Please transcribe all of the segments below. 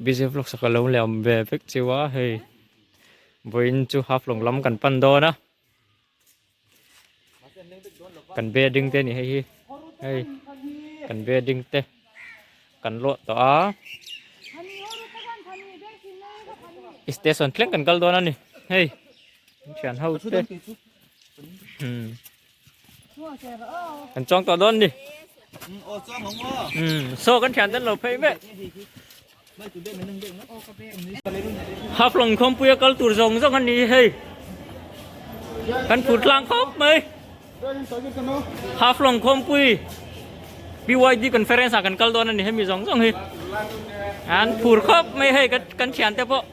Busy vlog sak alo leh awm ve vek chiu a hei vawiin chu Haflong lam kan pan dawn a kan building te a ni hei hi hei kan building te kan luah tawh a station thleng kan kal dawn a ni hei thian ho te umm kan chuang tawh dawn ni umm saw kan thian te an lo phei mek Haflong khawmpuia kal tur zawng zawng a ni hei kan phur tlang khawp mai Haflong khawmpui BYD conference ah kan kal dawn a ni hemi zawng zawng hi an phur khawp mai hei kan thian te pawh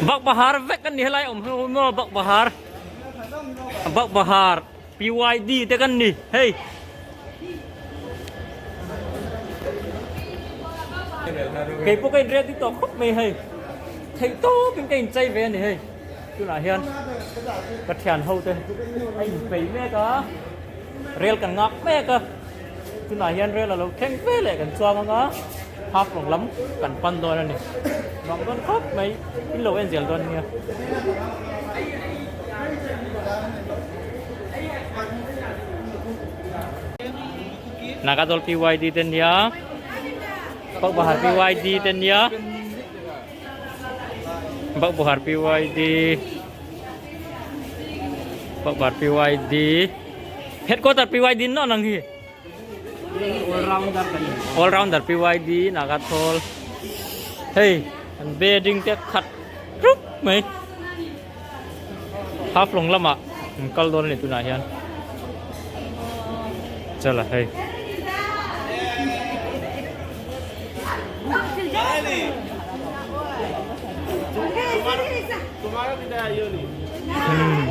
Bak bahar vek a ni helai awm ho maw bak bahar bak bahar PYD te kan ni hei. Kei pawh ka in ready tawh khawp mai hei. Theih tawp in ka in chei ve a ni hei. Tunah hian ka thian ho te a in pei mek a, rel kan ngak mek a. Tunah hian rel a lo thleng ve leh kan chuang ang a, half lawng lam kan pan dawn a ni. Nuam dawn khawp mai, in lo en zel dawn nia. Nagadol PYD te nia, Bakbahar PYD te nia, Bakbahar PYD, Bakbahar PYD. Headquarter PYD no nang hi. All rounder kan ni. All rounder PYD Nagathol. Hei, an bedding te khat rup mai. Half long lama an kal dawn ani tunah hian. Chala hei. Hmm.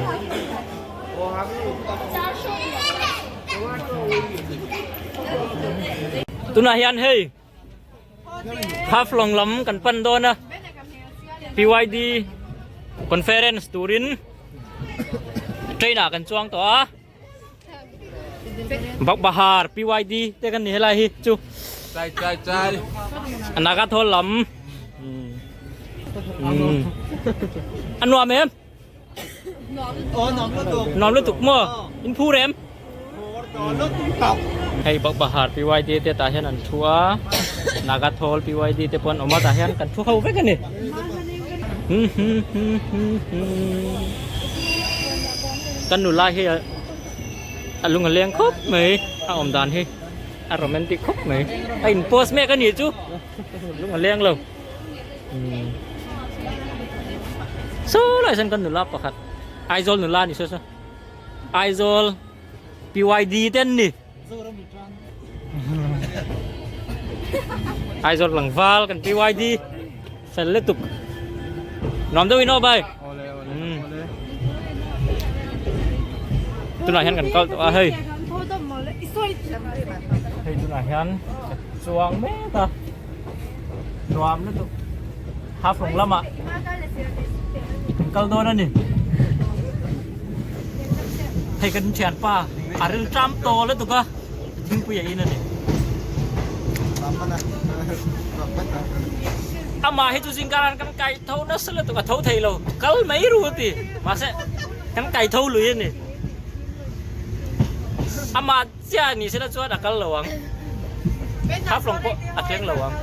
Tunah hian hei Haflong lam kan pan dawn a PYD conference turin train ah kan chuang tawh a Bakbahar PYD te kan ni helai hi chu Chai chai chai Nagathawl lam a nuam em? Nuam lutuk maw? In phur em? Hei Bakbahar PYD te tah hian an thu a, Nagathawl PYD te pawh an awm a tah hian kan thu ho vek a ni. Kan nula hi a lung a leng khawp mai a awm dan hi a romantic khawp mai a in post mek a nih chu lung a leng lo. Saw lai sawn kan nula pakhat Aizawl nula a ni saw saw Aizawl PYD te an ni Aizawl tlangval kan PYD fel lutuk nuam deuh in aw bai tunah hian kan kal tawh a hei hei tunah hian ka chuang mek a. Nuam lutuk half rawng lamah kan kal dawn a ni hei kan thianpa a ril tram tawh lutuk a thingpui a in a ni amah hi chu zingkaran kan kai tho nasa lutuk a tho thei lo kal mai ru a ti mahse kan kai tho lui a ni amah. Chiah ni sela chuan a kal lo ang. Half long pawh a thleng lo ang.